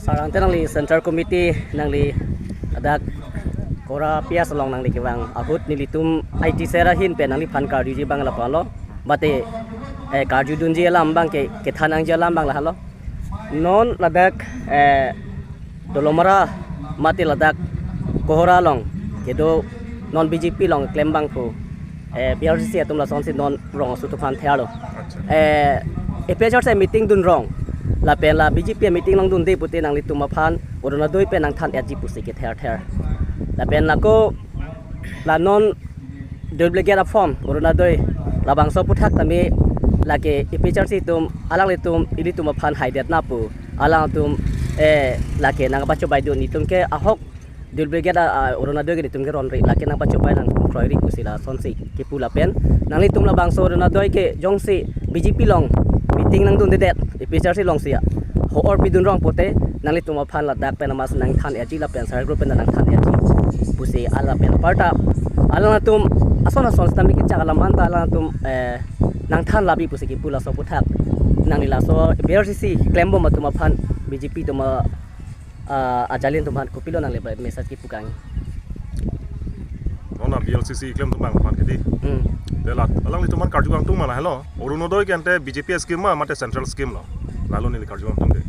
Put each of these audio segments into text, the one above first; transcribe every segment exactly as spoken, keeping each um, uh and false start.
Sarang te nangli Central Committee nangli ladak Kohora P S along nangli kevang ahut nelitum I T cell ahin pen nangliphan karjuji abang lapu lo. Mate, eh, karjudunji alam abang ke, kethan nangji alam abang lahelo. Non ladak, eh, Dolamara mate ladak Kohora along kedo non B J P along klem abang pu, eh, P R C C atum lasonsi non rong aso atum aphan therlo. Acha. Eh, A P H L C meeting dun rong. Lapen la B J P meeting langdunde pute nanglitum aphan Orunodoi pen nangthan-etji pusi kether ther. Lapen lako la non duplicate a-form Orunodoi labangso aphuthak tame lake A P H L C atum alanglitum ilitum aphan haidet na pu. Alangtum, eh, lake nangpachobai dun, itum ke ahok duplicate a, a, Orunodoi ke itum ke ronri, lake nangpachobai nangkroiri pusi lasonsi kipu lapen nanglitum labangso Orunodoi ke jongsi B J P along meeting nangdundedet, A P H L C alongsi ya ho-or pidun rong pute nanglitum aphan ladak pen amas nangthan-etji lapen Self Help Group pen nangthan-etji pusi ala pen aparta alangtum ason ason sitame kechak alam anta alangtum, eh, nangthan labi pusi kipu laso aphuthak. Nangli laso A P H L C si klembom atum aphan B J P atum a, ah, ajalin atum aphan kopilo nangli message kipu kang? Non A P H L C si klem atum abang aphan kedi. Hmm. Te la alanglitum aphan karju kangtung ma lahelo. Orunodoi ke ante B J P scheme ma mate central scheme lo? Lalo neli karju kangtung ke.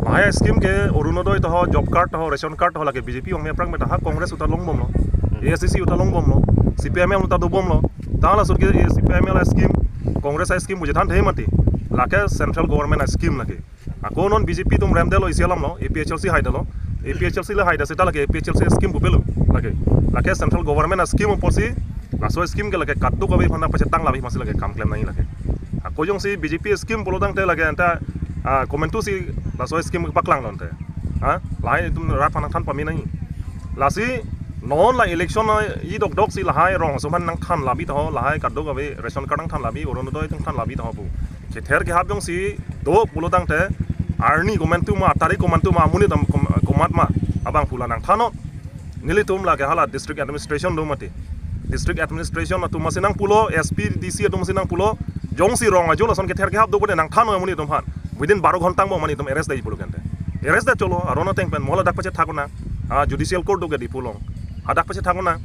Lahai scheme ke Orunodoi to ho, job card to ho, ration card to ho, lake B J P vangme aphrang meta ha Congress ahut ta longbomlo. Hmm. A I C C ahut ta longbomlo. C P I M L ahut ta dobomlo. Ta laso ke, eh, C P I M L a-scheme, Congress a-scheme pu chethan the mati. Lake central government a-scheme lake. Ako non B J P atum remdetlo isi alam lo, A P H L C haidetlo. A P H L C le haida seta lake A P H L C scheme pupelo. Lake, lake central government a-scheme apotsi, laso scheme ke lake kadokave aphan pachetang labi amatsi lake kam klem nangji lake. Ako jongsi B J P scheme pulo tangte lake anta, ah, komantusi laso scheme paklang lonte. Ha? Lahai itum rat aphan nangthan pame nangji. Lasi non la election a-ji dokdok si lahai rong aso aphan nangthan labi to ho, lahai kadokave ration card nangthan labi, Orunodoi nangthan labi to ho pu. Kether kehap jongsi do pulo tangte, arni komantu ma, tarik komantu ma, amonit atum kom-, komat ma, abang pu la nangthannon. Nelitum lake hala district administration do mati. District administration atum amatsi nangpulo, S P, D C atum amatsi nangpulo, jongsi rong ajo lason kether kehap do pute nangthannon amonit atum aphan. Within baro ghonta angbong amonit atum arrest detji pulo kente. Arrest det cholo, aron ateng pen, mo ladak pachethak un-e. Ah, judicial court do ke Diphu along. Hadak pachethak un-e.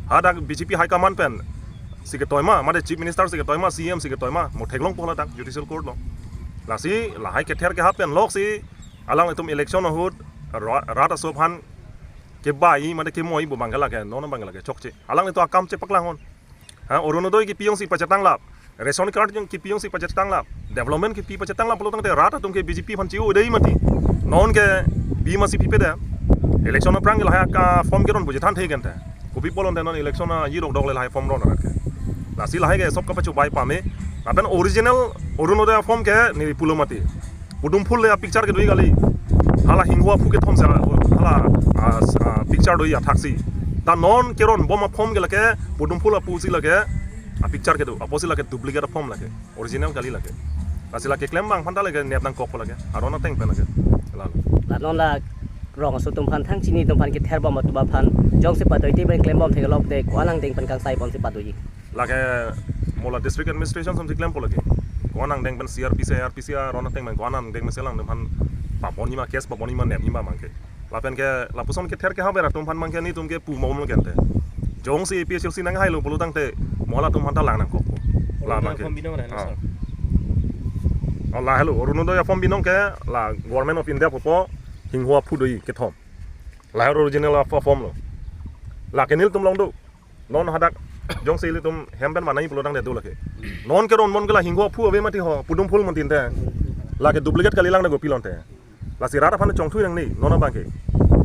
Hadak B J P high command pensi ketoi ma, mate Chief Minister si ketoi ma, C M si ketoi ma, mo theklongpo ladak judicial court along. Lasi lahai kether kehap pen loksi alanglitum election ahut ra-, rat aso aphan kebai mate kemoi pu abang ke lake, non abang ke lake chokche. Alanglitum akam chepaklang non. Ha, Orunodoi kipi jongsi pachetang lap, ration card jong kipi jongsi pachetang lap, development kipi pachetang lap pulo tangte rat atum ke B J P aphan chi-o dei mati. Non ke pi amatsi pipe de. Election aphrang ke lahai a-form keron pu chethan the kente. Kopi pulo tangte non election a-ji dokdok le lahai form ron rat ke. Lasi lahai ke sob kapachobai pame. Lapen original Orunodoi a-form ke neli pulo mati. Podum phul le a-picture kedo kali. Hala hingho aphu kethom si hala, ah, s-, ah, picture do ya thaksi. Ta non keronbom a-form ke lake podum phul aphu si lake a-picture kedo. Apotsi lake duplicate a-form lake. Original kali lake. Lasi lake klem abang aphan ta lake nep nangkokpo lake. Aron ateng pen lake. Lalo. La non la rong aso atum aphan, thang chini atum aphan, ketherbom atum aphan jongsi pado-ite pen klembom theklong te ko-an angdeng pen kangsai ponsi padoji? Lake mo la district administration atum si klempo lake. Ko-an angdeng pen C R P C, I R P C aron ateng pen ko-an angdeng pensi alangtum aphan pabonji ma, case pabonji ma, nepji ma abang ke. Lapen ke lapuson kether kehap atum aphan abang ke nelitum ke pu mo mo kente. Jongsi A P H L C nanghailo pulo tangte mo halatum aphan ta lang nangkokpo. La Orunodoi abang ke a-form binong na, ah, sir? Oh, lahelo, Orunodoi a-form binong ke la Government of India pupo, hingho aphu do-i kethom. Lahai original a-form lo. Lake nelitum along do. Non hadak jongsi ilitum hem pen manai pulo tangte do lake. Non keronbom ke la hingho aphu ave mati ho, podum phul mati te. Lake duplicate kali lang na kopi lonte. Lasi rat aphan chongthui nangne, non abang ke.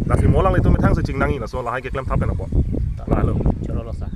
Lasi mo alanglitum methang si ching nangji, laso lahai keklem thap pen apot. Lalo. Choro lo sa.